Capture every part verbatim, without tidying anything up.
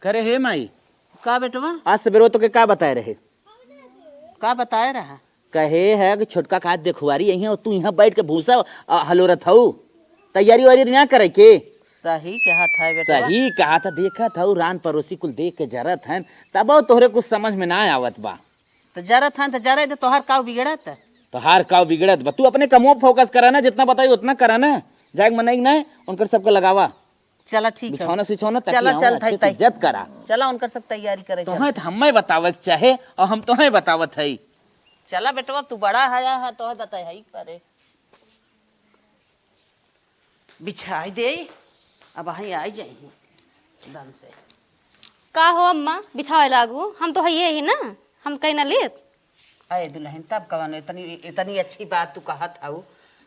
करे हे माई, का बेटवा? आज सबेरवा तोके का बताए रहे? का बताए रहा? कहे है कि छोटका का देखवारी यही है, और तू यहाँ बैठ के भूसा, अ, हलोरत हऊ। तैयारी वारी ना करे के? सही कहत है बेटवा। सही कहत है, देखत हऊ, रान पड़ोसी कुल देख के जरत हन, तबो तोहरे कुछ समझ में ना आवत बा। तो जरत हन तो जरे दे, तोहार काव बिगड़त? तोहार काव बिगड़त बा? तू अपने कमवा focus करा ना, जितना बताई उतना करा ना। जाए के मनई ना, उनकर सबके लगावा। चला ठीक है। बिछौना सिछौना चला, तकिया चल, अच्छे से तै-, जत करा। चला उनकर सब तैयारी करे, चल। तोहें तो हमें बतावे के चाहे और हम तोहें बतावत हई। चला बेटवा, तू बड़ा हया है, तोहें बताए हई करे। बिछाई दे, अब वहीं आई जाई दन से। का हो अम्मा, बिछावे लागू? हम तो हइये ही ना, हम कहीं ना लेत। अरे दुल्हन, तब कवन इतनी, इतनी अच्छी बात तू कहत हऊ?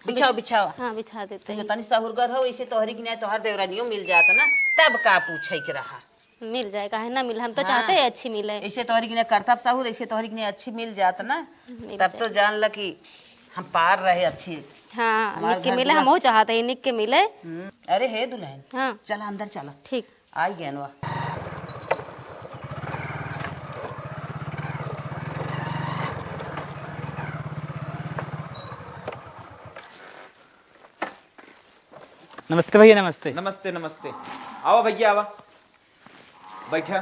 बिछाओ, बिछाओ। हाँ, बिछा देते तू हैं। इतनी सहूरगर हो, इसे तोहरी की नहीं, तोहर देवरानियों मिल जात ना, तब का पूछे के रहा? मिल जाए, काहे ना मिले, हम तो हाँ। चाहते हैं अच्छी मिले। इसे तोहरी की नहीं करतब सहूर, इसे तोहरी की नहीं अच्छी मिल जात ना, मिल तब तो जाए। जान ल कि हम पार रहे अच्छी। हाँ, हमार निक के घर मिले, दुआर। हमहू चाहते हैं निक के मिले। हम्म, अरे हे दुल्हन, हाँ। चला अंदर चला। ठीक। आई गेनवा। नमस्ते भैया, नमस्ते। नमस्ते, नमस्ते। आवा भैया, आवा। बैठा।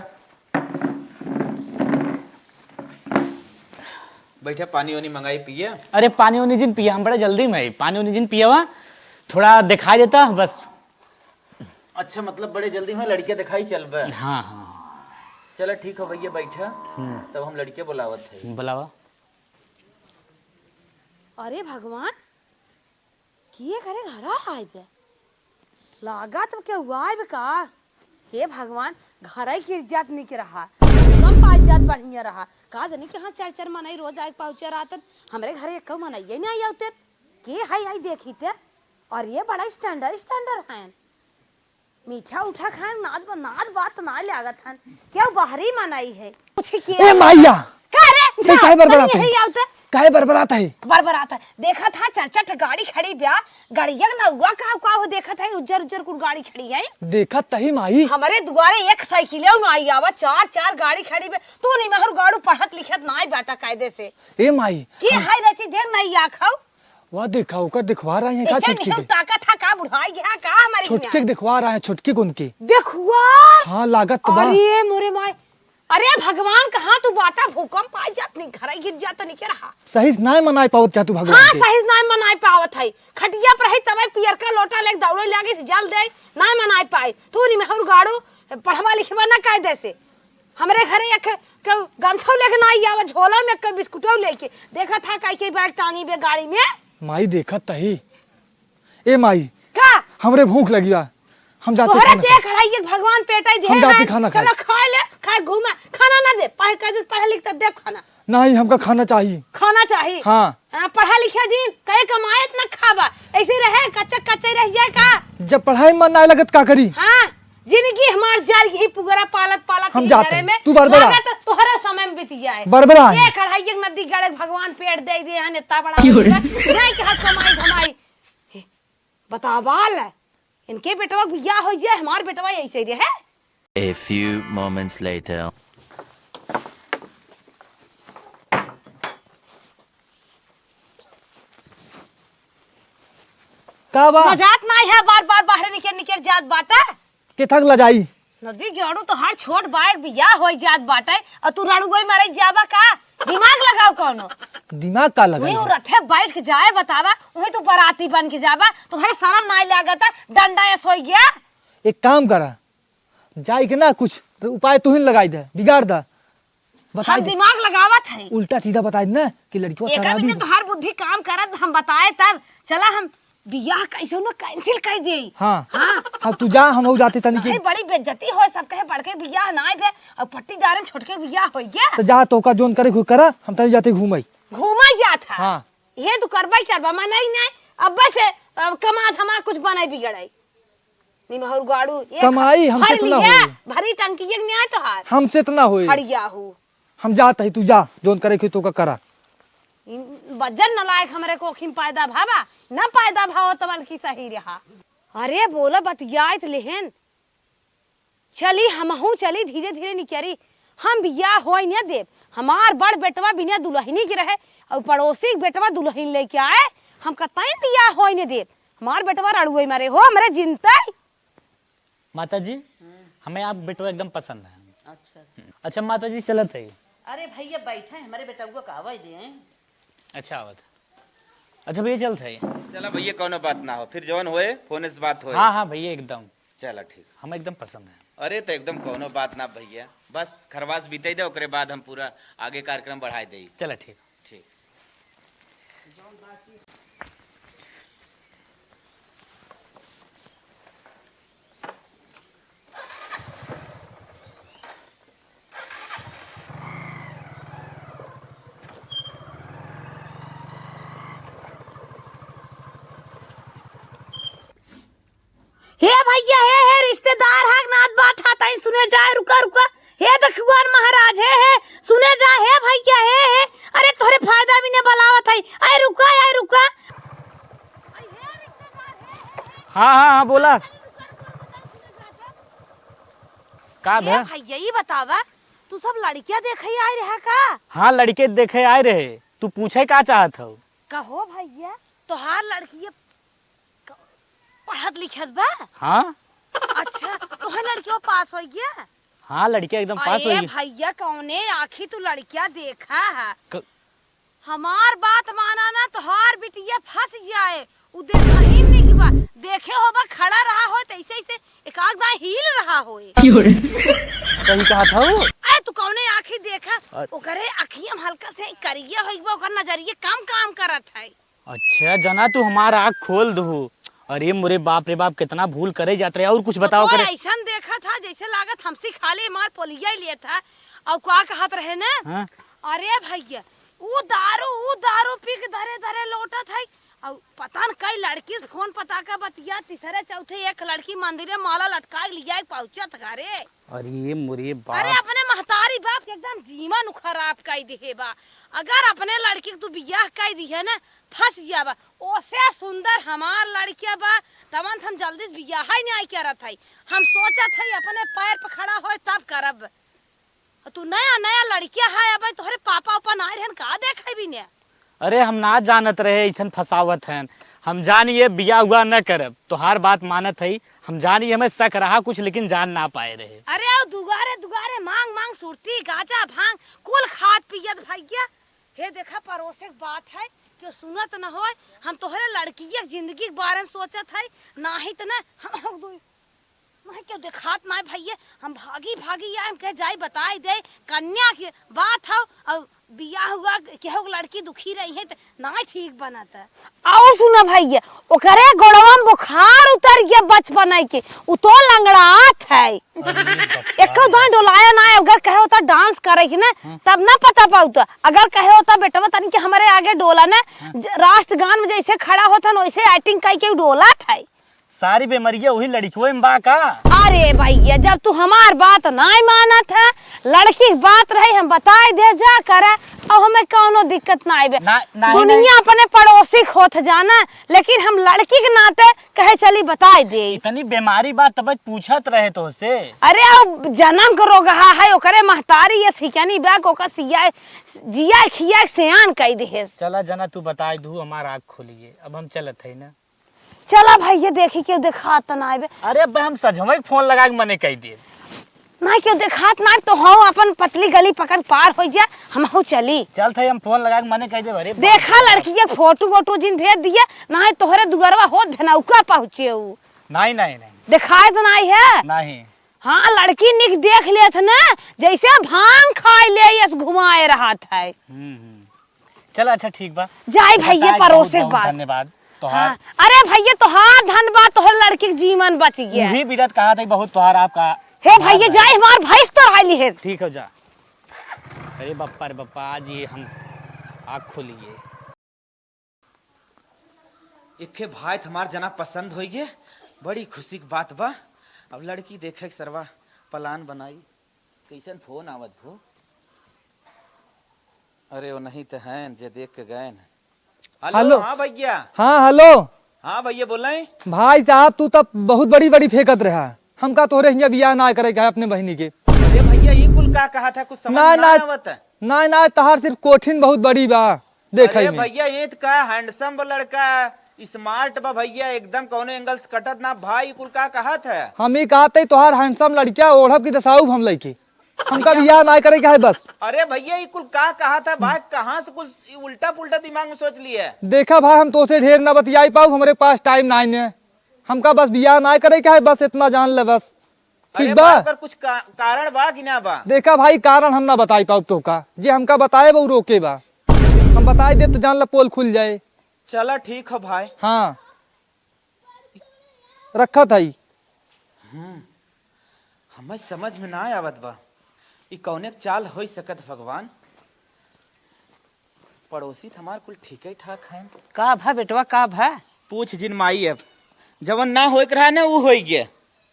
बैठा, पानी वानी मंगाई, पिया। अरे, पानी वानी जिन पिया, हम बड़ा जल्दी में है। पानी वानी जिन पियावा, थोड़ा दिखाई देता, बस। अच्छा, मतलब बड़े जल्दी में लड़के दिखाई चलबे? हाँ, हाँ। चला ठीक हो भैया, बैठा। हम्म। तब हम लड़के बुलावत है। बुलावा। अरे भगवान, के घरे घरा आइबे? लागत केहू आइबे का? हे भगवान, घरे गिर जात निक रहा, कम पाई जात बढ़िया रहा। का जानी कि हाँ, चार चार मनई रोज आइ पहुँचे रहतन, हमरे घरे एक मनई नहीं आई आवते। के है आई देखी ते? और ये बड़ा standard, standard है। मीठा उठा खाए, नाद बा-, नाद बात ना लागत हन। केहू बाहरी मनई है? पूछी के? ए माइया! का रे? ए, काहे बरबरात है? यही आवते? काहे बरबरात है? बरबरात है। देखत हा, चार चार ठे गाड़ी खड़ी बा। गाड़िया के नौवा का, का हो देखत है? उज्जर उज्जर कुल गाड़ी खड़ी है। देखत तही माई। हमरे दुआरे एक साइकिल ना आई आवा, चार चार गाड़ी खड़ी बा। तू नहीं महर गाड़ू पढ़त लिखत ना आई बाटा कायदे से। ए माई, के हम है रची देर नहीं आखऊ? वाह, देखा, ओकर देखवा रहा है का ऐसे छुटकी नहीं के? ताकत है का, बुढ़ाई गया का हमारे छुटकी के दुनिया? देखवा रहा है, छुटकी कौन की? देखवा? हाँ, लागत तो बा। अरे मोरे माय, अरे भगवान, कहाँ तू बाटा, भूकंप आ जात नहीं, घर गिर जात नहीं, क्या रहा? सही से नाय मनाए पावत क्या तू भगवान हाँ, के? सही से नाय मनाए पावत है। खटिया पर है, तबे पियर का लोटा लेके दौड़े लागे से जल दे, नाय मनाए पाए। तू नहीं महर गाड़ू, पढ़वा लिखवा ना कायदे से। हमरे घरे एक के गमछौ लेके ना आई आवा, झोला में एक बिस्कुटौ लेके। देखत हा काई के बैग टांगी बे गाड़ी में। माई देखत तही। ए माई, का? हमरे भूख लगी बा, हम जाते तोहरे खाना देख खाए। रही है भगवान पेट ही दे हम जाते हैं। खाना खाए। चलो खा ले, खाए घूमे, खाना ना दे, पढ़े कर दे, पढ़े लिख तब दे खाना। नहीं, हमका खाना चाहिए। खाना चाहिए? हाँ। हाँ, पढ़ा लिखा जी, कहे कमाए इतना खाबा, ऐसे रहे, कच्चा कच्चा रह जाए का? जब पढ़ाई में मन ना लगत का करी? हाँ, जिंदगी हमार जर गई पुगरा पालत पालत हम ही जाते घरे हैं। में। तू बरबरा। लागत तोहरा समय में बीत जाए। बरबरा है। ये कढ़ाई एक नदी गड़े भगवान पेट दे दे हन, इतना बड़ा क्यों रे? हो गया। नहीं कहा कमाई धमाई। हे, बतावा ले, इनके बेटवा के बियाह हो जाए, हमार बेटवा ऐसे ही रहे। A few moments later. का बा? लजात नाई है, बार बार बाहर निकल निकल जात बाटा। के थक लजाई? नदी जाड़ू तोहार छोट बाइक बियाह होई जात बाटे और तू रणुगई मारे जाबा का? दिमाग लगाओ कौनो। दिमाग का लगाई? वही रथे बैठ के जाए बतावा, वही तू बराती बन के जाबा, तोहरे शर्म नाई लागत, डंडा ऐस होई गया। एक काम करा, जाई के ना कुछ उपाय तू ही लगाई दे, बिगाड़ दे। बताई हम दे। दिमाग लगावत है। उल्टा सीधा बताई दे ना कि लड़कियों एक खराबी मिनट बा। तोहार बुद्धि काम करत, हम बताए तब। चला हम बियाह कैसे ना cancel कर दे। हाँ। हाँ। हाँ, तू जा, हम जाते तनी के। नहीं, बड़ी बेइज्जती हो, सब कहे बड़के बियाह ना बे, अब पट्टीदार में छोटके बियाह हो गया। तो जा, तोका जोन करे कोई करा, हम तनी जाते घूमे। घूमे जात है। हाँ। ये तू करबा ही करबा, मैं नहीं, नहीं, अब बस, अब कमा धमा कुछ बने बिगड़े। निमहर गाड़ू, एक कमाई हमसे भर तो ना लिया, होई। भरी टंकी एक न्याय तोहार। हमसे तो ना होई। हड़िया हो। हम जात हई, तू जा, जोन करे के तोका करा। इन बज्जर नलायक हमरे कोखी में पैदा भावा, ना पैदा भावा त बल्कि सही रहा। अरे बोला बतियाइत लेहन। चली, हमहू चली, धीरे धीरे निकरी। हम बियाह होए न देब। हमार बड़ बेटवा बिना दुलहिनी के रहे, अउर पड़ोसी के बेटवा दुलहिन लेके आए, हम कतई बियाह होए न देब। हमार बेटवा रड़ुए मरे हो, हमरे जिनतई। माता जी, हम्म। हमें आप बेटवा एकदम पसंद है। अच्छा। हम्म। अच्छा माता जी, चलत है। अरे भैया, बैठे, हमरे बेटउआ का आवे दे। अच्छा, आवत। अच्छा भैया, चलत है। चला भैया, कौनो बात ना हो, फिर जौन होए, फोन से बात होए। हाँ, हाँ भैया, एकदम। चला, ठीक। हम एकदम पसंद है। अरे, तो एकदम कौनो बात ना भैया, बस खरवास बीते दे, ओकरे बाद हम पूरा आगे कार्यक्रम बढ़ाए दे। चला, ठीक। ठीक। हे भैया, हे, हे, रिश्तेदार हक नात बात हा, तई सुने जाए, रुका, रुका। हे दखुआर महाराज, हे, हे, सुने जा, हे भैया, हे, हे। अरे तोहरे फायदा भी ने बलावत है। अरे रुका, अरे रुका। हाँ, हाँ, हाँ, बोला। का हे भे? भैया, ई बतावा, तू सब लड़किया देखे आए रहा का? हाँ, लड़के देखे आए रहे। तू पूछे का चाहत हो? कहो भैया, तोहार लड़किया क-, पढ़त लिखत बा? हाँ। अच्छा, तोहे लड़कियो पास होइ गया? हाँ, लड़किया एकदम पास अरे होइ गया। भैया, कौने आँखी तू लड़किया देखा है? क- हमार बात माना ना, तोहार बिटिया फंस जाए। उ देखा ही नहीं बा। देखे होबा, खड़ा रहा हो, तैसे, ऐसे एक आध दाएं हिल रहा होए। क्यों रे? सही कहा था वो। अरे, तू कौने आँखी देखा? अ- ओकरे अखिया में हल्का से करिया होइ गवा, ओकर नजरिया कम काम करत है। अच्छा, जना तू हमार आँख खोल दहू। अरे मोरे बाप रे बाप, कितना भूल करे जात रहे। और कुछ बताओ तो करे। ऐसन देखा था, जैसे लागत हमसे खाली मार पोलिया ही लेत है। और का कहत रहे ना? हाँ? अरे भैया, ऊ दारू, ऊ दारू पी के धरे धरे लोटत है। और पता न कई लड़की से फोन पता का बतिया, तीसरे चौथे एक लड़की मंदिरे माला लटका के लिया के पहुँचत घरे। अरे मोरे बाप। अरे अपने महतारी बाप के एकदम जीवन खराब कई दिहे बा। अगर अपने लड़की के तू बियाह कई दिहे ना, फंस जाबा। ओसे सुंदर हमार लड़किया बा, तवन से हम जल्दी से बियाह ही नहीं करत हई। हम सोचत हई अपने पैर पर खड़ा होए तब करब। तू नया नया लड़किया है, अब तोहरे पापा उपा ना रहन का देखे भी ने? अरे हम ना जानत रहे ऐसन फंसावत हन। हम जान ये बियाह हुआ न करब, तोहार बात मानत हई। हम जान ये हमें शक रहा कुछ, लेकिन जान ना पाए रहे। अरे ओ दुआरे दुआरे मांग मांग सुरती, गाजा, भांग, कुल खात पियत भैया। हे देखा, परोसे के बात है, केहू सुनत न होय। हम तोहरे लड़किया के जिंदगी के बारे में सोचत है, नाही त न हम दू मैं केहू देखात नाही भैया। हम भागी भागी आए, हम कहे जाई बताई दे, कन्या के बात हो और बियाह हुआ, केहू के लड़की दुखी रही है त नाही ठीक बनत। और सुना भैया, ओकरे गोड़वा में बुखार उतर गया बचपन के, उ तो लंगड़ात है। अरे बप्पा। एको दान डोलाया ना है, अगर कहे होता डांस करे के ना, हाँ। तब ना पता पाउता। अगर कहे होता बेटवा तनी के हमरे आगे डोला ना, हाँ। ज-, राष्ट्रगान में जैसे खड़ा होता ना, वैसे एक्टिंग कई के डोलात है। सारी बेमरिया वही लड़कियों में बा का? अरे भैया, जब तू हमार बात नाय मानत है, लड़की के बात रही, हम बताए दे जा करे, अब हमें कौनो दिक्कत ना आइबे। ना, नाही, दुनिया नाही। अपने पड़ोसी खोत जाना, लेकिन हम लड़की के नाते कहे चली बताए दे। इतनी बीमारी बात तब पूछत रहे तो से। अरे, अब जन्म के रोगहा है, ओकरे महतारी ये सिकनी बा, ओकर सिया, जिया खिया के सियान कई दे। चला जना, तू बताए दू, हमार आँख खुलिए, अब हम चलत है ना। चला भैया, देखी केहू देखात त ना आइबे। अरे अबे हम सजवई के फोन लगा के मने कही दे। ना केहू देखात ना तो हम अपन पतली गली पकड़ पार हो जा, हम हो चली। चल थे हम फोन लगा के मने कही दे। अरे देखा बाप रे। लड़की के फोटो वोटो जिन भेज दिए, ना तोहरे दुआरवा होत भेनौका पहुँचे उ। नहीं, नहीं, नहीं। देखात नहीं है। नहीं। हाँ, लड़की निक देख लेत ना, जैसे भांग खाए ले यस घुमाए रहत है। हम्म, हम्म। चल, अच्छा, ठीक बा। जाए भैया, बताए, परोसे बहुत, के बहुत बाद। धन्यवाद तोहार। हाँ। अरे भैया, तोहार धन्यवाद, तोहर लड़की के जीवन बच गया। तू ही बिदत कहा था बहुत तोहार आपका। हे भैया, धन्यवाद। जाए, हमार भैंस तो राय ली है। ठीक हो जा। अरे बप्पा रे बप्पा, आज ये हम आँख खोलिए। एके भाई त हमार जना पसंद होई गे, बड़ी खुशी की बात बा। अब लड़की देखे के सरवा प्लान बनाई। कैसन फोन आवत भो? अरे, वो नहीं तो हैं जे देख के गए न। हेलो, हेलो। हाँ भैया। हाँ, हेलो। हाँ भैया, बोले। भाई साहब, तू तब बहुत बड़ी बड़ी फेंकत रहा। हमका तोहरे हियाँ बियाह ना करे के है अपने बहिनी के। अरे भैया, ई कुल का कहत है? कुछ समझ ना, ना ना, आवत है। ना, ना, तहार सिर्फ कोठिन बहुत बड़ी बा, देखै अरे में। भैया, ये त का handsome बा लड़का, smart बा भैया, एकदम कौनो angle से कटत ना। भाई, ई कुल का कहत है? हम ई कहत है, तोहार handsome लड़का ओढ़ब की दसाउब हम लइके। हमका भैया बियाह ना करे के है बस। अरे भैया, ई कुल का कहत है भाई? कहाँ से कुछ उल्टा पुल्टा दिमाग में सोच लिए? देखा भाई, हम तोसे ढेर ना बतियाई पाउब, हमरे पास time नाहीं है। हमका बस बियाह ना करे के है, बस इतना जान ले बस। ठीक अरे बा? भाई, पर कुछ का-, कारण बा कि ना बा? देखा भाई, कारण हम ना बताई पाउब तोहका, जे हमका बताए बा, उ रोके बा। हम बताई देब त जान ला पोल खुल जाए। चला ठीक है भाई। हाँ, रखत हई। हम्म, हमें समझ में ना आवत बा, ई कौने क चाल होई सकत भगवान। पड़ोसी त हमार कुल ठीके ठाक हैं। का भा बेटवा, का भा? पूछ जिन माई, अब जवन ना होए के रहा ना, उ होई गया।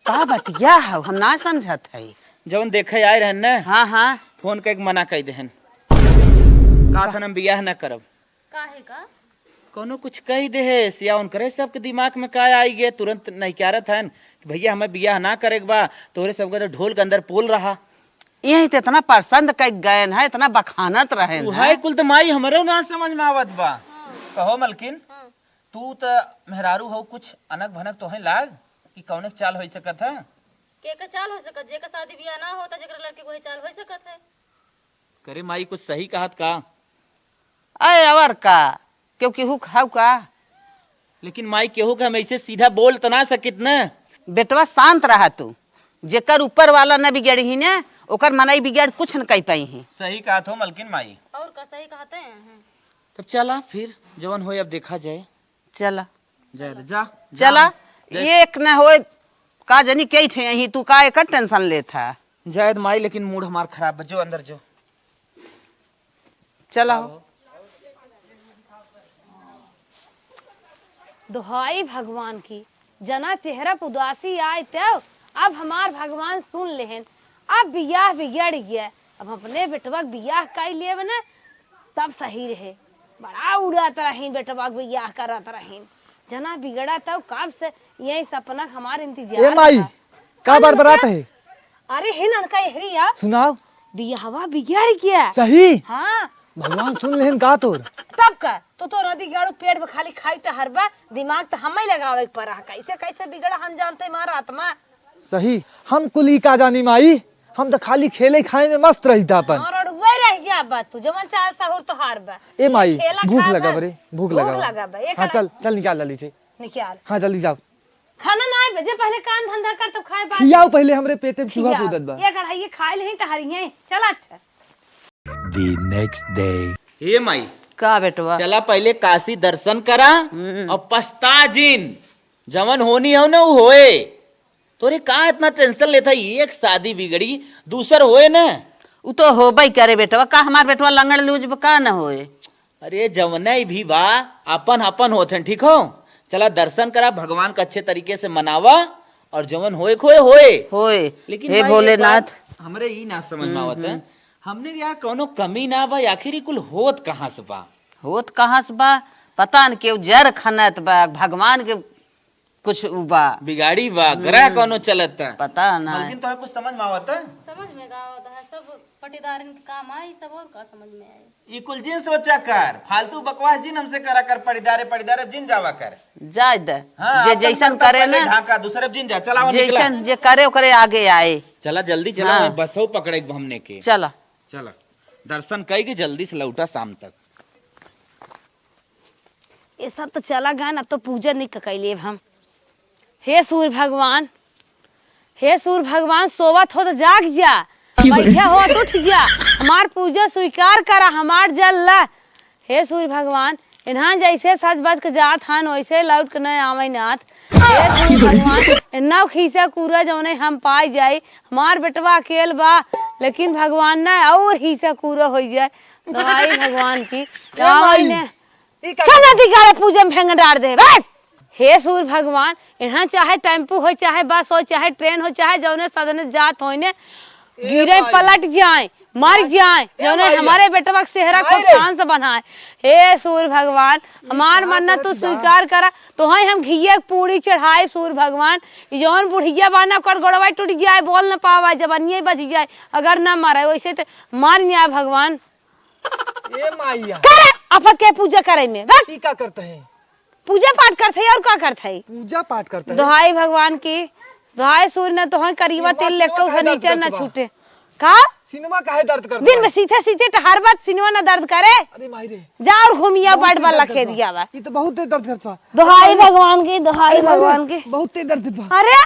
का बतिया हौ, हम ना समझत हई। जवन देखे आए रहन ना, हाँ, हाँ। फोन कइके मना कइ देहन। कहत हन हम बियाह ना करब। काहे का? कौनो कुछ कहि देहेस या उनकरे सबके दिमाग में का आई गे, तुरंत नइकारत हन कि भैया हमें बियाह ना करे के बा, तोहरे सबके तो ढोल के अंदर पोल रहा। यही तो इतना पसंद कइ गयन है, इतना बखानत रहन उहे है। कुल तो माई हमरो ना समझ में आवत बा। कहो मलकिन, हाँ। तू त मेहरारू हौ, कुछ अनक भनक तोहे लाग कि कौने क चाल होई सकत है? के के चाल हो सकत? जेकर शादी बियाह ना होता, जेकर लड़के के वही चाल हो सकत है। करे माई, कुछ सही कहत का? अरे और का, क्यों केहू क हौ का? लेकिन माई, केहू के हम ऐसे सीधा बोल त ना सकित न। बेटवा शांत रहा तू, जेकर ऊपर वाला न बिगड़ही न, ओकर मनई बिगड़ कुछ न कइ पाई है। सही कहत हो मलकिन माई। और का सही कहते हैं? तब चला फिर, जवन होए अब देखा जाए। चला। जाए दे, जा, चला, जा, जा। एक न होए, का जनी कई ठे यहीं, तू का एकर tension लेत है? जाए दे माई, लेकिन mood हमार खराब बा, जो अंदर जो। चला हो। दोहाई भगवान की, जना चेहरा पे उदासी आए तब, अब हमार भगवान सुन लेहन, अब बियाह बिगड़ गया, अब अपने बेटवा के बियाह कई लेब न, तब सही रहे। बड़ा उड़त रही बेटवा के बियाह करत रही, जना बिगड़ा तब कब से यही सपना हमार इंतजार ए माई, था। का अरे बरबरात बेटा, है? अरे हे ननका एहरी आ। सुनाओ। बियाहवा बिगड़ गया। सही? हाँ। भगवान सुन लेहन का तोर? तब का? तो तोर नदी गाड़ू पेट में खाली खाई टहरबा, दिमाग त हमें लगावे के पड़ा। कैसे, कैसे बिगड़ा हम जानते मार आत्मा। सही, हम कुल ई का जानी माई, हम त खाली खेले खाए में मस्त रही था अपन। हाँ, रड़ुए रह जा बा तू, जवन चाहे सहूर तोहार बा। ए माई, खेला भूख खाए लगा बा। बरे, भूख भूख लगा बा। लगा बा, एक हाँ, आधा चल, चल निकाल ला लीजिए। निकाल। हाँ, जल्दी जाओ। खाना ना आए बजे, पहले काम धंधा कर, तब खाए बाद खियाओ में। पहले, हमरे पेटे में चूहा खियाओ। कूदत बा। ये कढ़ाई खाए लेही टहरिये, चल अच्छा। The next day। हे माई, का बेटवा? चला पहले काशी दर्शन करा हम्म। और पछता जिन, जवन होनी हो ना उ होए। तोरे का इतना tension लेता है? एक शादी बिगड़ी, दूसर होए ना। उ तो होबे करे बेटवा, का हमार बेटवा लंगड़ लूज बा, का न होए? अरे जवने भी बा, अपन अपन होत हैं, ठीक हो? चला दर्शन करा, भगवान का अच्छे तरीके से मनावा और जवन होए के होए, होए। होए। लेकिन हे भाई, एक भोलेनाथ। बात हमरे ई ना समझ में हम्म, आवत है, हम्म। हमने यार कौनो कमी ना बा, आखिर ई कुल होत कहाँ से बा? होत कहाँ से बा? पता न केहू जर खनत बा, भगवान के कुछ उ बा। बिगाड़ी बा, हम्म। ग्रह कौनो चलत है। पता ना। मलकिन तोहे कुछ समझ में आवत है? समझ में का आवत है, सब पटीदारन के काम आई, सब और का समझ में आई। ई कुल जिन सोचा कर, फालतू बकवास जिन हमसे करा कर, पड़ीदारे, पड़ीदारे जिन जावा कर। जाए दे, हाँ, जे अपन जैसन करतब करे पहले ना, ढाका, दूसरे जिन जा, चलाओ निकला। जैसन जे करे ओकरे आगे आए। चला जल्दी चला, हाँ। मैं बसो पकड़े के हमने के। चला। चला, दर्शन कई के जल्दी से लौटा शाम तक। ये सब तो चला गए, अब तो पूजा नहीं क-, कैले हम। हे सूर्य भगवान, हे सूर्य भगवान, सोवत हो तो जाग जा, की बोले? बैठे हो तो उठ जा, हमार पूजा स्वीकार करा, हमार जल ला। हे सूर्य भगवान, इन्हां जैसे सज बज के जात हन, वैसे लौट के न आवे नाथ। हे सूर्य भगवान, इन्ना खीसा कूरा जौने हम पाई जाई, हमार बेटवा अकेल बा, लेकिन भगवान ना और खीसा कूरा हो जाए। दवाई भगवान की, ए दवाई माई, ने। ई का चल नदी गाड़े पूजे में भेंग डार दे, बस। हे सूर्य भगवान, यहाँ चाहे टेम्पू हो, चाहे बस हो, चाहे ट्रेन हो, चाहे जौने सदने जात हो ने, गिरे, पलट जाए, मर जाए, जौने हमारे बेटवा के सेहरा खूब शान से बनाए। हे सूर्य भगवान, हमार मन्नत तू स्वीकार करा, तोहई हम घिया के पूड़ी चढ़ाई सूर्य भगवान। ई जौन बुढ़िया बाना ओकर गोड़वा टूट जाए, बोल न पावा, जबनिया बच जाए, अगर ना मरे वैसे तो मर जाए भगवान। ए माइया। करे, आफत के पूजा करे में, बस। ई का करत है? पूजा पाठ करत है और का करत है? पूजा पाठ करत है। दोहाई भगवान की, दोहाई सूर्य न तोहई करीबा तेल लेके शनिचर न छूटे। का? सिनेमा काहे दर्द करत दिन में सीधे सीधे टहरबा त सिनेमा न दर्द करे। अरे माई रे। जा और घूमिया बैठ बल्ला खेदिया बा। ई तो बहुत दर्द करत बा। दोहाई भगवान की, दोहाई भगवान की। बहुत तेज दर्द बा। अरे,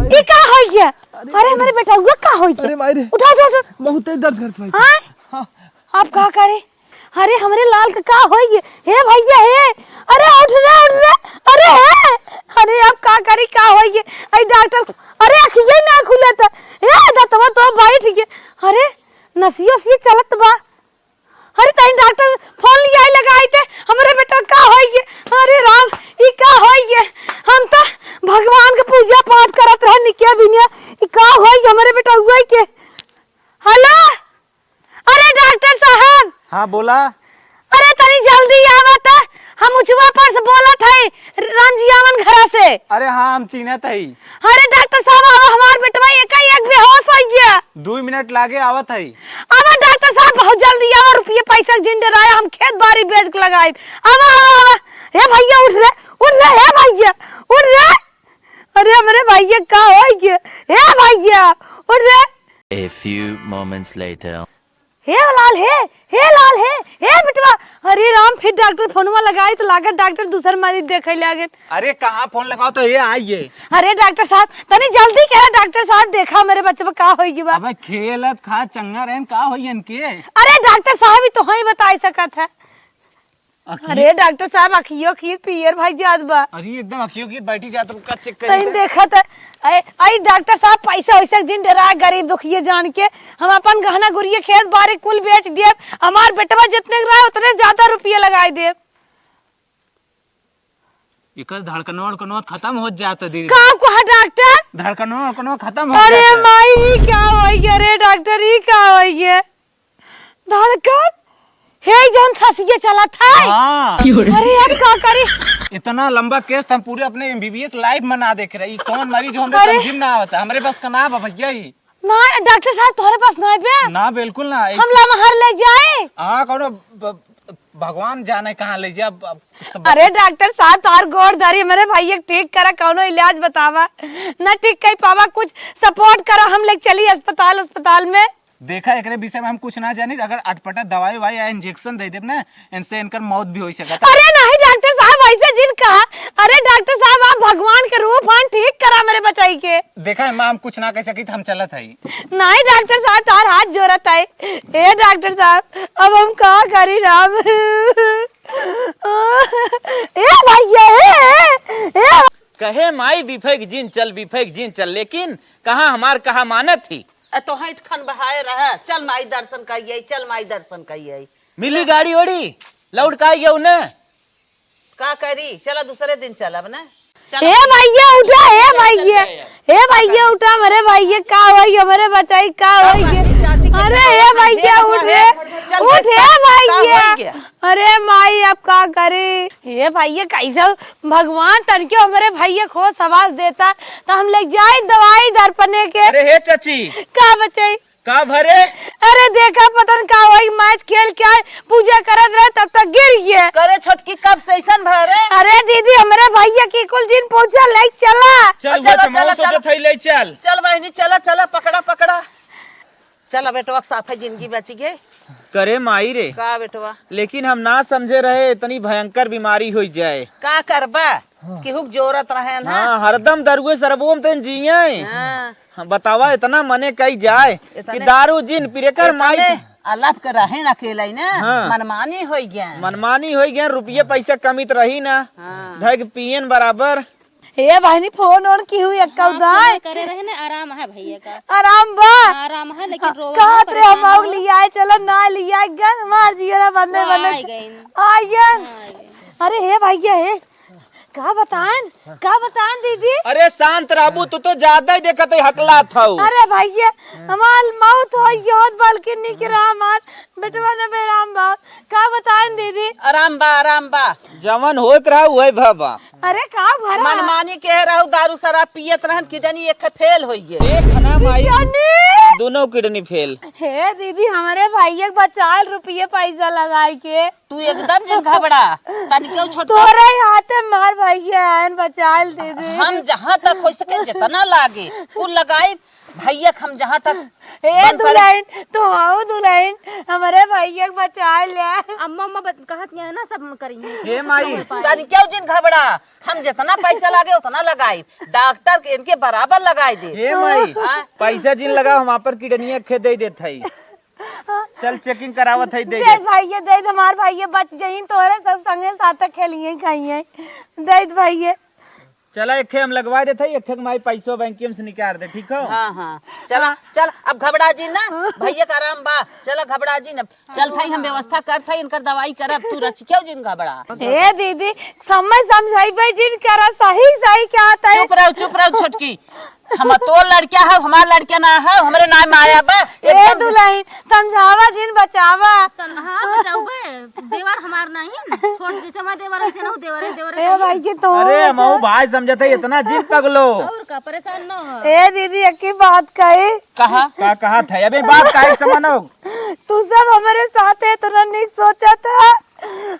ई का होई गया? अरे हमरे बेटवा का होई गया? अरे माई रे। उठा, उठा, उठा। बहुत तेज दर्द करत बा। हाँ? हाँ। अब का करे? अरे हमरे लाल का का होई गया? हे भैया हे, अरे उठ रे, उठ रे। अरे हे, अरे अब का करी, का होई गया? अरे डॉक्टर, अरे अखिये ना खुलत। हे दतवा तो बैठ गया। अरे नसियो सी चलत बा। अरे तनी डॉक्टर फोन लियाई लगाई ते, हमरे बेटवा का होई गया? अरे राम, ई का होई गया? हम तो भगवान के पूजा पाठ करत रहे निकिया बिनिया, ई का होई गया हमरे बेटवा के? हेलो, अरे डॉक्टर साहब। हाँ बोला। अरे तनी जल्दी आवा त, हम उचवा पर से बोलत हई, रामजियावन घरा से। अरे हाँ, हम चीन्हत हई। अरे डॉक्टर साहब, अब हमार बेटवा एकाएक बेहोश होइ गया। दुइ मिनट लागे, आवत हई। अब डॉक्टर साहब बहुत जल्दी आवा, रुपये पैसा के जिन डराया, हम खेत बारी बेच के लगाइब। आवा, आवा, आवा। हे भैया उठ रे, उठ रे, हे भैया, उठ रे। अरे हमरे भैया का होइ गया? हे भैया, उठ रे। A few moments later. हे लाल हे, हे लाल हे, हे बेटवा। अरे राम, फिर डॉक्टर फोनवा लगाई तो लागत डॉक्टर दूसर मरीज देखे लागे। अरे कहाँ फोन लगाओ तो ये आइए। अरे डॉक्टर साहब, तनी जल्दी करा डॉक्टर साहब, देखा मेरे बच्चे में का होई गई बा। अबे खेलत खा चंगा रहन, का होई इनके? अरे डॉक्टर साहब, ई तो हई बताई सकत है। अखिए अरे डॉक्टर साहब, अखियो खीर पियर भाई जात बा। अरे एकदम अखियो खीर बैठी जात, रुका चेक करी तइन तो। देखत है। अरे, अरे डॉक्टर साहब, पैसा वैसा जिन डरा, गरीब दुखिए जान के हम अपन गहना गुरिये खेत बारी कुल बेच दिए। हमार बेटवा जितने रहा उतने ज्यादा रुपये लगाई दे। एकर धड़कनवा उड़कनवा खत्म हो जाता धीरे का धीरे। कहा डॉक्टर? धड़कनवा उड़कनवा खत्म हो अरे जाता। माई, ई का होई गे रे डॉक्टर, ई का होई गे? धड़कन? हे, जौन ससिए चलत है। हाँ। अरे, अब का करी? इतना लंबा केस हम पूरे अपने एमबीबीएस लाइफ में ना देखे रहे। ई कौन मरीज हो, हमरे अरे। समझी में ना आवता। हमरे बस का ना बा भैया ई। ना, डॉक्टर साहब, तोहरे पास ना बे? ना, बिल्कुल ना। हम इस लमहर ले जाए। हाँ, कौनो ब-, ब-, भगवान जाने कहाँ ले जा। अब, अब सब अरे डॉक्टर साहब, तोहार गोड़ धरी, हमरे भैया के ठीक करा, कौनो इलाज बतावा। ना ठीक कई पावा, कुछ सपोर्ट करा, हम लेके चली अस्पताल, अस्पताल में। देखा, एकरे विषय में हम कुछ ना जानी। अगर अटपटा दवाई वाई या इंजेक्शन दे देब ना, इनसे इनकर मौत भी हो सकता। अरे नहीं डॉक्टर साहब, ऐसे जिन कहा। अरे डॉक्टर साहब, आप भगवान के रूप हन, ठीक करा मेरे बचाई के। देखा है माँ, हम कुछ ना कह सकी, हम चलत हई। नहीं डॉक्टर साहब, तार हाथ जोड़त है। ए डॉक्टर साहब, अब हम का करी राम? ए भैया, ए, ए, ए। कहे माई बिफेक जिन चल, बिफेक जिन चल, लेकिन कहाँ हमार कहा मानत ही। अ, तोहई त खन बहाए रहा, चल माई दर्शन कइये, चल माई दर्शन कइये। मिली गाड़ी ओड़ी, लौट का आइए उन्हें। का करी, चला दूसरे दिन चलब ना। चल। ए भैया उठा, ए भैया, ए भैया उठा, हमरे भैया का होई, हमरे बचाई का होई गे? अरे ए भैया उठ रे, उठ ए भैया। अरे माई, अब का करे? हे भैया, कैसे भगवान तनके हमरे भैया को सवास देता, तो हम ले जाए दवाई दर्पने के। अरे हे चाची। का बचाई? का भरे? अरे देखा, पता न का होई, मैच खेल के आए, पूजा करत रहे, तब तक गिर गए। करे छोटकी, कब से ऐसन भरे? अरे दीदी, हमरे भैया की कुल जिन पूछा, ले चला। चल, चला, चला, चला। ले चल। चल बहिनी, चला, चला, पकड़ा, पकड़ा। चला बेटवा, साफे जिंदगी बच गई। करे माई रे। का बेटवा? लेकिन हम ना समझे रहे इतनी भयंकर बीमारी हो जाए। का करबा? हाँ। केहू के जोरत रहे ना। हाँ, हरदम दरुए सरबोम तेन जिए। हाँ। हाँ, बतावा, इतना मने कई जाए कि इतने दारू जिन पिरेकर माई इतने अलप के रहे ना अकेले ना, हाँ। मनमानी होई गया। मनमानी होई गया, रुपये पैसा कमी त रही ना। हाँ। धै के पियन बराबर। ए बहिनी, फोन ओन की हुई एक्का हाँ, उदाय? फोन करे रहे ना, आराम है भैया का। आराम बा? हाँ, आराम है, लेकिन हाँ, रोवा कहत ना, रहे हम परेशान आउग हो। लियाए, चलो ना लियाए, गन मार जियो ना, बन्ने, वो बन्ने। आइ गइन। आइ गइन। हाँ, आइ गइन। अरे हे भैया, हे। का बताएन? का बताएन दीदी? अरे शांत रहबू, तू तो ज्यादा ही देखत है, हकलात हऊ। अरे भैया, हमार मौत होइ गई होत, बल्कि निकरा हमार बेटवा न बेराम बा। का बताएन दीदी? आराम बा, आराम बा। जवन होत रहा, उहे भवा। अरे का भरा? मनमानी के रहू, दारू शराब पियत रहन, कि जानी एक फेल होइ गए। देख ना माई, जानी। दोनों किडनी फेल। हे दीदी, हमरे भैया के बचाल रुपये पैसा लगाई के। तू एकदम जिन घबरा, तनिको छोटका तोरे हाथे मार भैया आयन बचाल दीदी। हम जहाँ तक होइ सके जितना लागे, कुल लगाई भैया के हम जहाँ तक ए बन पड़े। दुलहिन, तू हऊ दुलहिन, हमरे भैया के बचाल ले। अम्मा, अम्मा बत-, कहत ये है ना, सब करिए। हे माई। तनिको जिन घबरा, हम जितना पैसा लागे उतना लगाई, डॉक्टर के इनके बराबर लगाई दे। हे माई, हाँ? पैसा जिन लगाओ, हम आपन किडनिया खे दे देत हई। चल checking करावत हई, दे दे दे। भैया, दे दे, हमार भैया बच जइन, तोहरे सब संगे साथ खेलिए खाइए। दे दे भैया। चला, एक ठे हम लगवा देत हई, एक ठे माई पैसो बैंक में से निकाल दे, ठीक हो? हाँ, हाँ। चला, हाँ। चल, अब घबरा जी ना, हाँ। भैया का आराम बा। चला, घबरा जी ना। चल, थाई हम व्यवस्था करत हई, इनकर दवाई करब, तू रचियो जिन घबरा। ए दीदी, समय समझाइबे जिन करा, सही, सही कहत है। चुप रहो, चुप रहो छोटकी। हम तोर लड़किया है, हमार लड़किया ना है, हमरे नाम आया बा। ए एकदम दुलहिन, समझावा जिन बचावा। सम-, हाँ, बचाउबे। देवर हमार नहीं, छोट जैसे हमार देवर ऐसे ना हो, देवर है, देवर है ए कहीं। भाई, ये तो अरे, मऊ भाई समझत है, इतना जिन पगलो। और का, परेशान ना हो। ए दीदी, एक ही बात कही। कहा? का कहा था? अबे बात काहे समझो? तू सब हमरे साथ इतना निक सोचा था।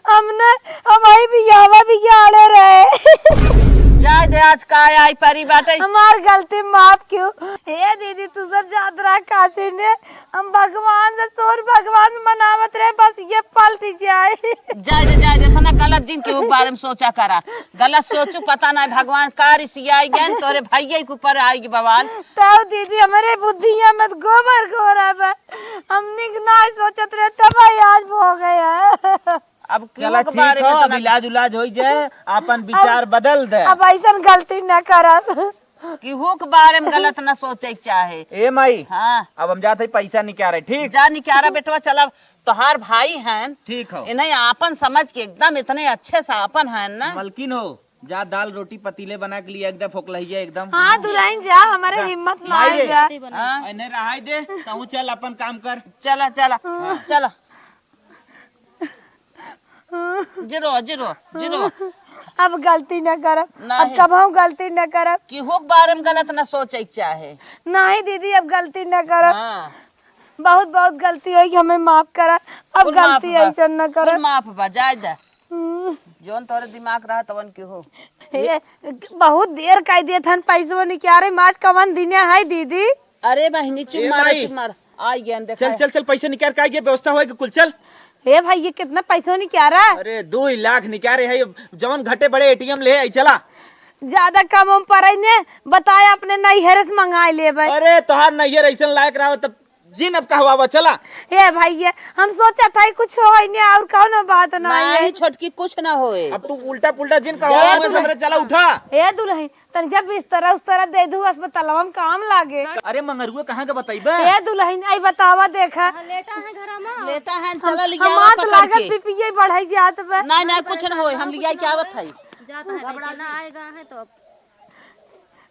हमने, हमारी बियाहवा बियाहले रहे। जाए दे, आज का आई परी बाटे। हमार गलती माफ कियो। हे दीदी, तू सब जात रहा काशी ने, हम भगवान से, सूर्य भगवान से मनावत रहे, बस ये पलटी जाए। जाए दे, जाए दे, इतना गलत जिन के बारे में सोचा करा। गलत सोचू, पता नहीं भगवान का रिसियाई गन, तोरे भैया के ऊपर आई बवाल। तब दीदी, हमरे बुद्धिया में तो गोबर घोरा बा। हमनी के ना सोचत रहे, तब आज भोगे है। अब केहू चला के ठीक बारे में हो, तो अब ना इलाज उलाज होई जाए, आपन विचार अब, बदल दे। अब ऐसन गलती ना करब। केहू के बारे में गलत ना सोचे के चाहे। ए माई, हाँ। अब हम जात हई पैसा निकारे, ठीक? जा निकारा बेटवा, चला, तोहार भाई हन। ठीक हो। इन्हें आपन समझ के एकदम इतने अच्छे से आपन हन ना। मलकिन हो, जा दाल रोटी पतीले बना के लिए एकदम फोकलहिया एकदम। हाँ दुलहिन जा, हमरे जा। हिम्मत ना माई रे। आएगा। हाँ। इन्हें रहाई दे, तहूँ चल अपन काम कर। चला, चला, हाँ। चला। जिरो, जिरो, जिरो। अब गलती न करब, अब नहीं। कबहूँ गलती न करब। केहू के बारे में गलत न सोचे के चाहे। नहीं दीदी, अब गलती न करब। हाँ। बहुत, बहुत गलती होई, हमें माफ करा। अब कुल माफ गलती बा, ऐसन न कुल करब। माफ बा, जाए दे। हम्म। जौन तोरे दिमाग रहा तवन केहू। हे, बहुत देर कई देत हन, पैसो निकारे, आज कवन दिने है दीदी? अरे बहिनी, चुप ए मारा, माई। चुप मारा। आ गया, देखा चल, है। चल, चल, पैसे निकाल के आ गया, व्यवस्था होए कि कुल, चल। ए भाई, ये कितना पैसो निकारा? अरे, दो ही लाख निकारे है, जवन घटे बड़े एटीएम ले आई, चला। ज्यादा कम हम पड़े ने, बताए अपने नैहरे से मंगाए लेबे। अरे, तोहार नैहर ऐसन लायक रहा तब जिन अब कहवावा, चला। ए भाई, ये हम सोचा था कुछ होई ने और कौनो बात ना है। नहीं, छोटकी, कुछ ना होए। अब तू उल्टा पुल्टा जिन कहवावा, ए मैं दुल्हन। समझे, चला, उठा। ए दुल्हन, तनी जब बिस्तरा उस्तरा दे दू, अस्पतालवा में काम लागे। अरे मंगरुआ कहाँ के बतइबे? ए दुल्हन, आई बतावा देखा। हाँ, लेटा है घरा में। लेटा है, हम, चला लिया हमार पकड़ लागत के। बीपी बढ़ाई जात बा। नहीं, नहीं, कुछ न होए, हम लिया के आवत है। जात है, घबरा लेके ना आएगा है तो अब।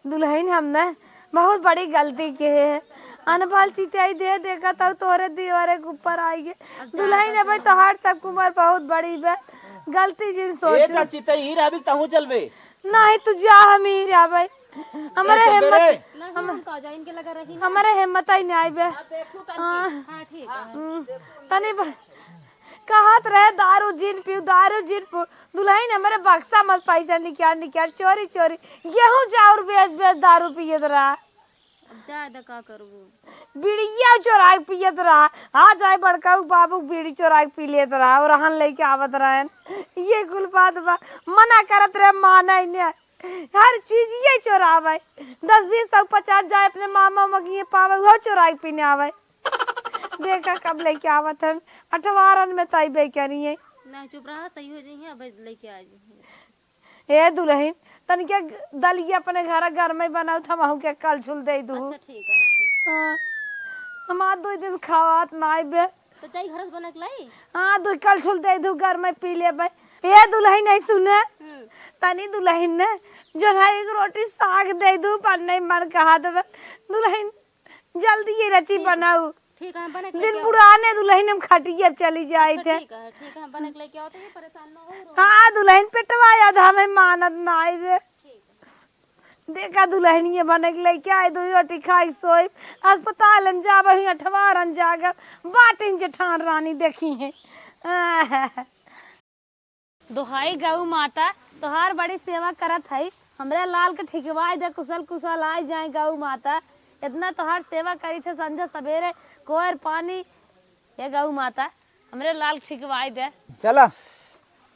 दुल्हन हम ना बहुत बड़ी गलती के है। अनपढ़ चिताई दे देखा तब तोहरे दीवारे के ऊपर आई गे। अब जा, दुल्हन जा, अब जा। तोहार सब उम्र बहुत बड़ी बा। गलती जिन सोच ए ली। चाची, तई ही रहबी, तहूँ चलबे? नहीं, तू जा, हम ही रहबे। हमरे ए, हिम्मत, चलबे रे? नहीं, हम, हम का जाए, इनके लगा रही ना। हमरे हिम्मत ही नहीं आइबे। हाँ, देखू तनी। हाँ। हाँ, ठीक है। हम्म, तनी ब-, कहत रहे, "दारू जिन पीऊ, दारू जिन पीऊ।" दुल्हन हमरे बक्सा में पैसा निकाल, निकाल, चोरी, चोरी, गेहूं चाउर बेच, बेच दारू पियत रहा। अब जाए द, का करबू? बीड़िया चोराई पियत रहा। आ जाए बड़का बाबू बीड़ी चोराई पी लेत रहा और हन लेके आवत रहन। ये कुल बात बा, मना करत रहे, माने ने। हर चीज ये चोरावे। दस, बीस, सौ, पचास जाए अपने मामा मगिए पावे, वो चोराई पीने आवे। देखा कब लेके आवत हन, अठवारन में तई बेकनी है। नहीं, चुप रहा, सही हो जाइए, अब लेके आ जाइए। ए दुल्हन, तनिके दलिया अपने घर घर में बनाओ, त हमहू के कलछुल दे दू। अच्छा, ठीक है, ठीक। हाँ, हमार दो दिन खावात ना आइबे। तो चाय घर से बना के लाई? हाँ, दो कलछुल दे दू, घर में पी लेबे। ए दुलहिन, नहीं सुने। हम्म। तनी दुलहिन ने, जो है, एक रोटी साग दे दू, पर नहीं मन कहा देवे। दुलहिन, जल्दी ये रची ठीक, बनाऊ। ठीक है, हम बने के दिन लेके आओ। पुराने दुलहिन हम खटिया चली जाइत अच्छा, है। ठीक है, ठीक है, हम बने के लेके आओ, तो ये परेशान ना हो, रो। हाँ, दुलहिन पेटवा याद हमें मानत ना आइबे। ठीक है। देखा दुलहिनिया बने के लेके आए, दो रोटी खाई सोई, अस्पताल में जाब, ही अठवारन जागब, बाटिन जेठान रानी देखी है। दोहाई गऊ माता, तोहार बड़ी सेवा करत हई, हमरे लाल के ठिकवाई दे, कुशल कुशल आइ जाए गऊ माता। इतना तोहार सेवा करी थे संझा सबेरे, कोयर पानी, ये गऊ माता, हमरे लाल के ठिकवाई दे। चला,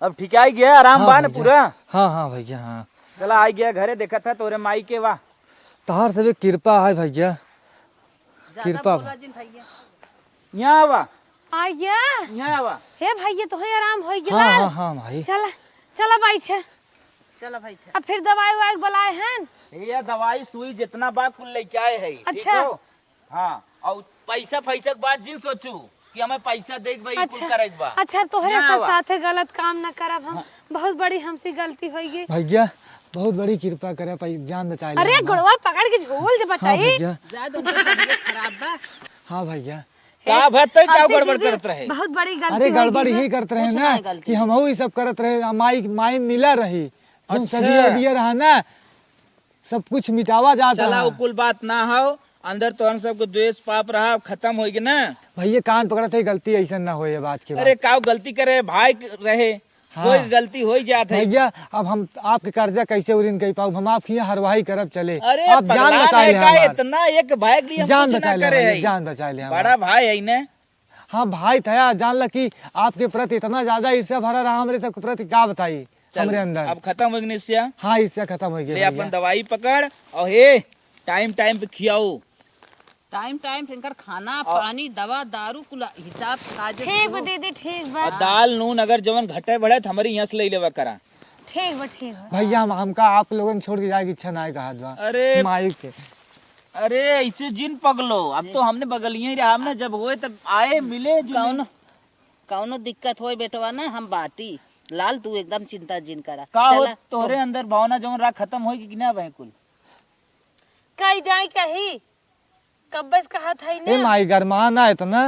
अब ठिकाई गया, आराम हाँ बा न भैया। पूरा? हाँ, हाँ भैया, हाँ। चला, आइ गया घरे, देखत है तोरे माई के वा। तोहार सबे कृपा है भैया, ज्यादा कृपा बोला बा। जिन भैया। यहाँ आवा। आ गया। यहाँ आवा। हे भाई, ये तो है, आराम हो गया। हाँ, हाँ, हाँ, भाई। चला, चला बैठे। चला भाई, चल। अब फिर दवाई ववाई बुलाए हैं? ये दवाई सुई जितना बा कुल लेके आए है, ठीक अच्छा। हो? हाँ, और पैसा फैसा के बात जिन सोचू कि हमें पैसा दे के बा, ई कुल अच्छा, करे के बा। अच्छा, तोहरे यहाँ सब आवा। साथे गलत काम न करब हम। हाँ। बहुत बड़ी हमसे गलती होई गई। भैया, बहुत बड़ी कृपा करे, पै-, जान बचा ले अरे, हमार। गोड़वा पकड़ के झोल दे हाँ बचाई। भैया। ज्यादा उनका तबीयत खराब बा। हाँ भैया। का भत का अच्छा गड़बड़ दीदी, करत रहे? बहुत बड़ी गलती अरे हो गड़बड़ गई है। यही करत रहे कुछ ना नहीं गलती। कि हमहू ई सब करत रहे, आ माई, माई मिला रही, जौन अच्छा। सदिया उदिया रहा ना, सब कुछ मिटावा जात चला, रहा। वो कुल बात ना हो, अंदर तोहन सबके द्वेष पाप रहा, खत्म हो गए ना। भैया कान पकड़त है, गलती ऐसा ना होए अब आज के बाद। अरे का गलती करे, भाई रहे, हाँ। कोई गलती हो ही जात है। भैया, अब हम आपके कर्जा कैसे उरिन कई पाऊ? हम आपके यहाँ हरवाही करब चले। अरे, आप जान पगला बचा नहीं ले का, हमार। इतना एक भाई के लिए हम जान कुछ बचा ना ले करे हमार, है। जान बचा ले हमार। बड़ा भाई है ने। हाँ, भाई था, जान ला कि आपके प्रति इतना ज्यादा ईर्ष्या भरा रहा, हमरे सबके प्रति का बताई, चल, हमरे अंदर। अब खत्म हो गई ईर्ष्या? हाँ, ईर्ष्या खत्म हो गई ले, भैया। अपन दवाई पकड़ और हे, टाइम टाइम पे खियाओ। टाइम टाइम से इनकर खाना, और पानी, दवा, दारू, कुल हिसाब कायदे से ठीक बा दो। दीदी, ठीक बा। और दाल नून अगर जवन घटे बढ़े तो हमारी यहाँ से ले लेवा करा। ठीक बा, ठीक बा। भैया, हम, हमका आप लोगन छोड़ के जाए के इच्छा ना है कहत बा। अरे। माई के। अरे, ऐसे जिन पगलो, अब तो हमने बगलिए ही रहा, हमने जब होए तब आए, मिले, जुले। कौनो, कौनो दिक्कत होए बेटवा ना, हम बाटी। लाल, तू एकदम चिंता जिन करा। का हो, चला, तोहरे तो अंदर भावना जवन रहा, खत्म होई कि ना भाई कुल? कई जाई कही, कब्बे से कहत हई ए ना। माई, गरमा ना इतना।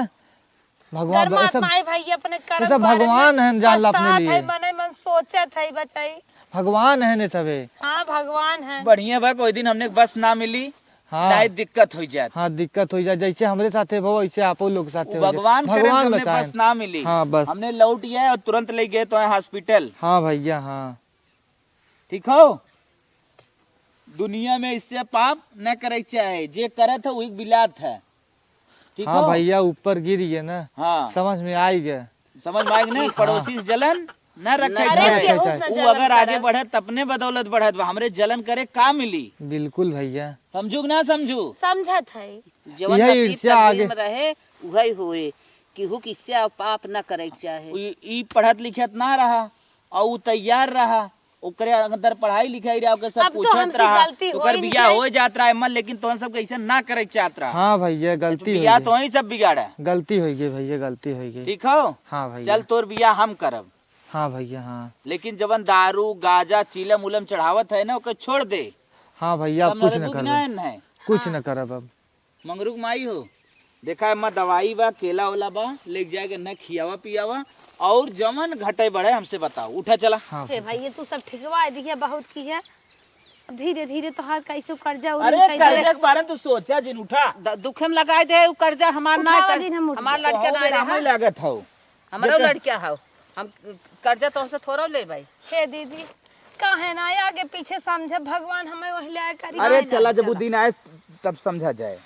भगवान गरमात ऐसा, माई भाई अपने कर्म ऐसा के बारे में भगवान हैं, जान ला अपने पछतात लिए। है, मने मन सोचत है बचाई। भगवान हैं ने सबे। हाँ, भगवान हैं। बढ़िया बा, कोई दिन हमने बस ना मिली, हाँ। नाहीं दिक्कत हो जात। हाँ, दिक्कत हो जात। जैसे हमरे साथे भवा, वैसे आपो लोग साथे वो हो जाए। भगवान करे भगवान हमने बचाए। बस ना मिली। हाँ, बस। हमने लौट गए और तुरंत ले गए तो है हॉस्पिटल। हाँ भैया, हाँ। ठीक हो? दुनिया में इससे पाप न करे के चाहे, जे करत है वही बिलात है। ठीक हाँ हो? भैया, ऊपर गिर गए ना। हाँ। समझ में आई गए। समझ में आई गए ना? हाँ। पड़ोसी से जलन न रखे के अरे, चाहे। केहू से ना वो जलन अगर आगे करब। बढ़े, त अपने बदौलत बढ़त बा। हमरे जलन करे का मिली? बिल्कुल भैया। समझू कि ना समझू? समझत है। जवन यही नसीब ईर्ष्या तकदीर आगे। में रहे, उहई होए। केहू के इससे पाप न करे के चाहे। ई, ई पढ़त लिखत ना रहा, और ऊ तैयार रहा, ओकरे अंदर पढ़ाई लिखाई रहा, ओके सब अब तो पूछत हमसे रहा, गलती ओकर होई बियाह गई। हो जात रहा एमन, लेकिन तोहन सब कैसे ना करे के चाहत रहा। हाँ भैया, गलती हो बियाह गई। तो ही सब बिगाड़ा। गलती हो गई भैया, गलती हो गई। ठीक हो? हाँ भैया। चल, तोर बियाह हम करब। हाँ भैया, हाँ। लेकिन जवन दारू, गांजा, चीलम उलम चढ़ावत है ना, ओके छोड़ दे। हाँ भैया, अब समझ कुछ न ना करब। है। कुछ हाँ। न करब अब। मंगरू के माई हो, देखा एमा दवाई बा, केला ओला बा, लेके जाके न खियावा पियावा, और जवन घटे बढ़े हमसे बताओ। उठा चला। हाँ। हे भाई, ये तू सब ठिकवा दिया बहुत की है। अब धीरे धीरे तोहार कैसे कर्जा उरी अरे, कैसे कर्जा के बारे में तू सोचा जिन, उठा। द-, दुखे में लगाए दे, उ कर्जा हमार ना उठावा कर, जिन हम उठ हमार लड़का ना रहा। लागत हो। हमरो लड़का हो, हम कर्जा तोहसे थोड़ा ले भाई। हे दीदी, काहे ना आगे पीछे समझे, भगवान हमें वही ले करी। अरे काहे ना? चला, जब वो चला। दिन आए तब समझा जाए।